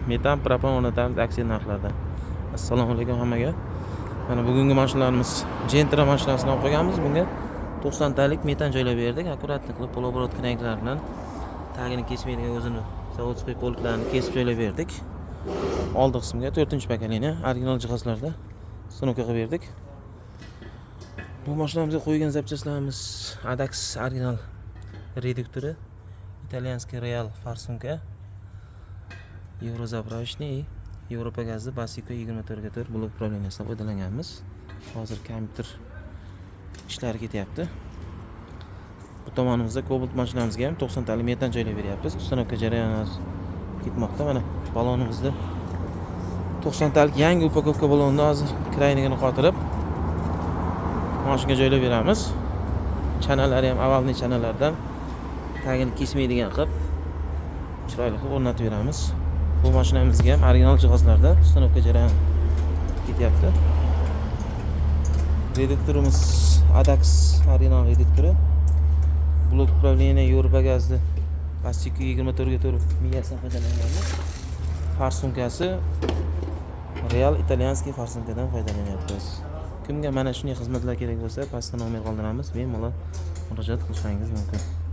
Metan, propan o'rnatamiz aksiya narxlarda. Assalomu alaykum hammaga. Mana bugungi mashinalarimiz: Gentra mashinasini olib qo'yganmiz. Bunga 90 talik metan joylab berdik. Аккуратно qilib, полуоборот краник lar bilan, tagini kesmaydigan o'zini заводской полик larini kesib joylab berdik. Oldi qismiga 4 поколение original jihozlarda установка qilib berdik. Bu mashinamizga qo'ygan запчасть larimiz: Adax original reduktori, итальянский Real форсунка, еврозаправочный и Yevropa gazi Basiko 24 ga 4 блок управления sidan foydalanganmiz. Hozir kompyuter ishlari ketyapti. Bu tomonimizda Cobalt mashinamizga ham 90 talik metan joylab beryapmiz. Установка jarayoni hozir ketmoqda. Mana balonimizda 90 talik yangi упаковка balonni hozir крайник ini qotirib, mashinaga joylab beramiz. Chanalari ham овальный chanalardan, tagini kesmaydigan qilib, chiroyli qilib o'rnatib beramiz. Bu mashinamizga ham original jihozlarda установка jarayoni ketyapti. Reduktorimiz Adax original reduktori, блок управления Yevropa gazni Basiko 24 ga 4 miyasidan foydalanganmiz. Форсунка si Real итальянский форсунка dan foydalanyapmiz. Kimga mana shunday xizmatlar kerak bo'lsa, pastda nomer qoldiramiz, bemalol murojaat qilishingiz mumkin.